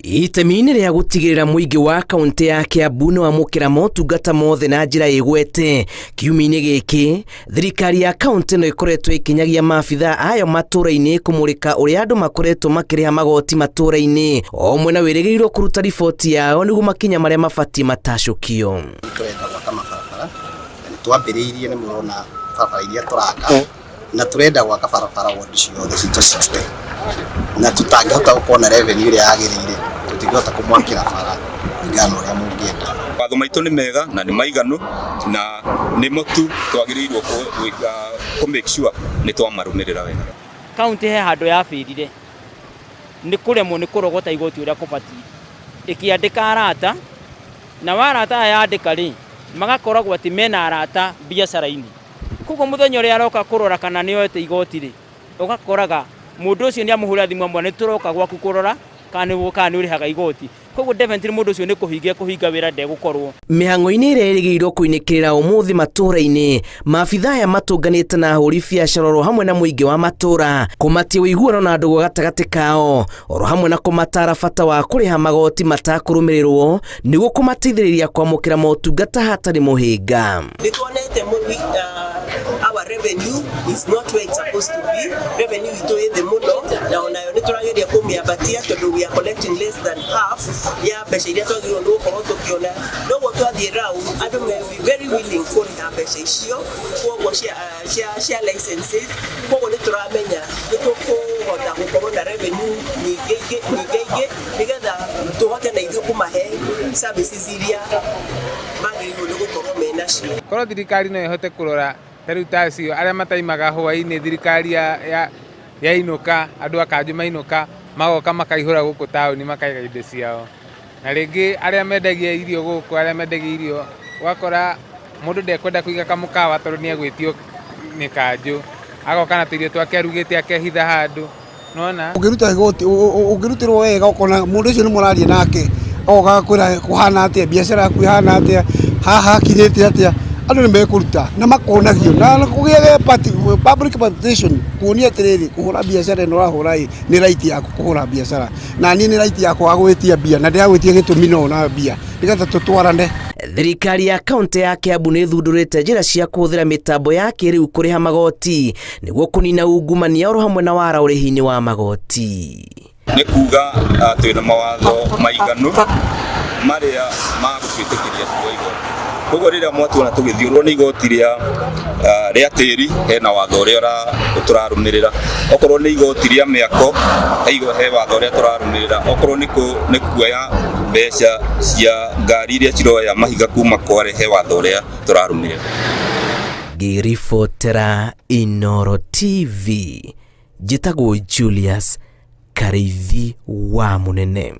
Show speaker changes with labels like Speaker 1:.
Speaker 1: Itemi-inĩ rĩa gũtigĩrĩra mũingĩ wa kaũntĩ ya Kiambu nĩ wamũkĩra motungata mothe na njĩra ĩgwete, kiumia-inĩ gĩkĩ thirikari ya kaũntĩ ĩno ĩkoretwo ĩkĩnyagia maabithaa ayo matũũra-inĩ kũmũrĩka ũrĩa andũ makoretwo makĩrĩha magoti matũũra-inĩ, o mwena wĩrĩgĩrĩirwo kũruta riboti yao nĩguo makinya marĩa mabatiĩ matacũkio.
Speaker 2: Tũrenda gwaka mabarabara na nĩ twambĩrĩirie, nĩ mũrona barabara iria tũraka, na tũrenda gwaka barabara ward ciothe citũ 60, na tũtangĩhota gũkorwo na revenue ĩrĩa yagĩrĩire, tũtingĩhota kũmwakĩra bara kũringana na ũrĩa mũngĩenda.
Speaker 3: Mawatho maitũ nĩ mega na nĩ maiganu, na nĩmo tu twagĩrĩirwo kũ make sure nĩ twamarũmĩrĩra wega.
Speaker 4: Kaũntĩ he handũ yabĩrire nĩ kũremwo nĩ kũrogota igoti ũrĩa kũbatiĩ, ĩkĩandĩka arata, na arata aya yandĩka rĩ, magakoragwo atĩ mena arata biacara-inĩ. Koguo mũthenya ũrĩa aroka kũrora kana nĩ oete igoti rĩ, ũgakoraga mũndũ ũcio nĩ amũhũrĩra thimũ amwĩra nĩ tũroka gwaku kũrora kana nĩ ũrĩhaga igoti. Koguo definitely mũndũ ũcio nĩ kũhinga ekũhinga wĩra ndegũkorwo.
Speaker 1: Mĩhang'o-inĩ ĩrĩa ĩrĩgĩrĩirwo kũinĩkĩrĩra ũmũthĩ matũũra-inĩ, maabithaa aya matũnganĩte na ahũri biacara oro hamwe na mũingĩ wa matũũra kũmatia ũiguano na ndũgũ gatagatĩ kao oro hamwe na kũmataara bata wa kũrĩha magoti matakũrũmĩrĩrwo nĩguo kũmateithĩrĩria kwamũkĩra motungata hatarĩ mũhĩnga.
Speaker 5: Nĩ tuonete our revenue is not where it's supposed to be. Revenue itũ ĩ thĩ mũno, na onayo nĩ tũrageria kũmĩambatia tondũ we are collecting less than half ya mbeca iria twagĩrĩirwo nĩ gũkorwo tũkĩona. Noguo twathiĩ round, andũ may be very willing kũrĩha mbeca icio, koguo cia licenses. Koguo nĩ tũramenya nĩ tũkũhota gũkorwo na revenue nyingĩ nyingĩ, nĩgetha tũhote na ithuĩ kũmahe services iria magĩrĩirwo nĩ gũkorwo menacio.
Speaker 6: Korwo thirikari no ĩhote kũrora ta rĩu ta acio arĩa mataimaga hwaĩ-inĩ, thirikari yainũka, andũ a kanjũ mainũka, magoka makaihũra gũkũ taũni, makaiga indo ciao. Na rĩngĩ arĩa mendagia irio gũkũ, arĩa mendagia irio, ũgakora mũndũ ndekwenda kũiga kamũkawa tondũ nĩ egwĩtio nĩ kanjũ, agoka na tũirio twake arugĩte akehitha handũ, nĩwona?
Speaker 7: Ũngĩruta igoti, ũngĩrutĩrwo wega, ũkona mũndũ ũcio nĩ mũraria nake, agoka agakwĩra kũhana atĩa, biacara yaku ĩhana atĩa, haha hakinyĩte atĩa, andũ nĩ mekũruta na makonagio na kũgĩage public participation, kuonia atĩrĩrĩ, kũhũra biacara ĩno ũrahũra ĩ, nĩ right yaku kũhũra biacara, na niĩ nĩ right yakwa gwĩtia mbia na ndĩragwĩtia gĩtũmi no na mbia nĩgetha tũtwarane.
Speaker 1: Thirikari ya kaũntĩ ya Kiambu nĩ ĩthundũrĩte njĩra cia kũhũthĩra mĩtambo ya kĩrĩu kũrĩha magoti nĩguo kũnina ungumania oro hamwe na wara ũrĩhi-inĩ wa magoti.
Speaker 3: Nĩ kuga twĩna mawatho maiganu marĩa magũtwĩtĩkĩria tuoe igoti. Koguo rĩrĩa mwatuona tũgĩthiũrũrwo nĩ igoti rĩa tĩri, hena watho ũrĩa tũrarũmĩrĩra. Okorwo nĩ igoti rĩa mĩako, he watho ũrĩa tũrarũmĩrĩra. Okorwo nĩ kuoya mbeca cia ngari iria ciroya mahiga kuma kware, he watho ũrĩa tũrarũmĩrĩra.
Speaker 1: Ngĩribotera Inooro TV, njĩtagwo Julius Karĩithi wa Mũnene.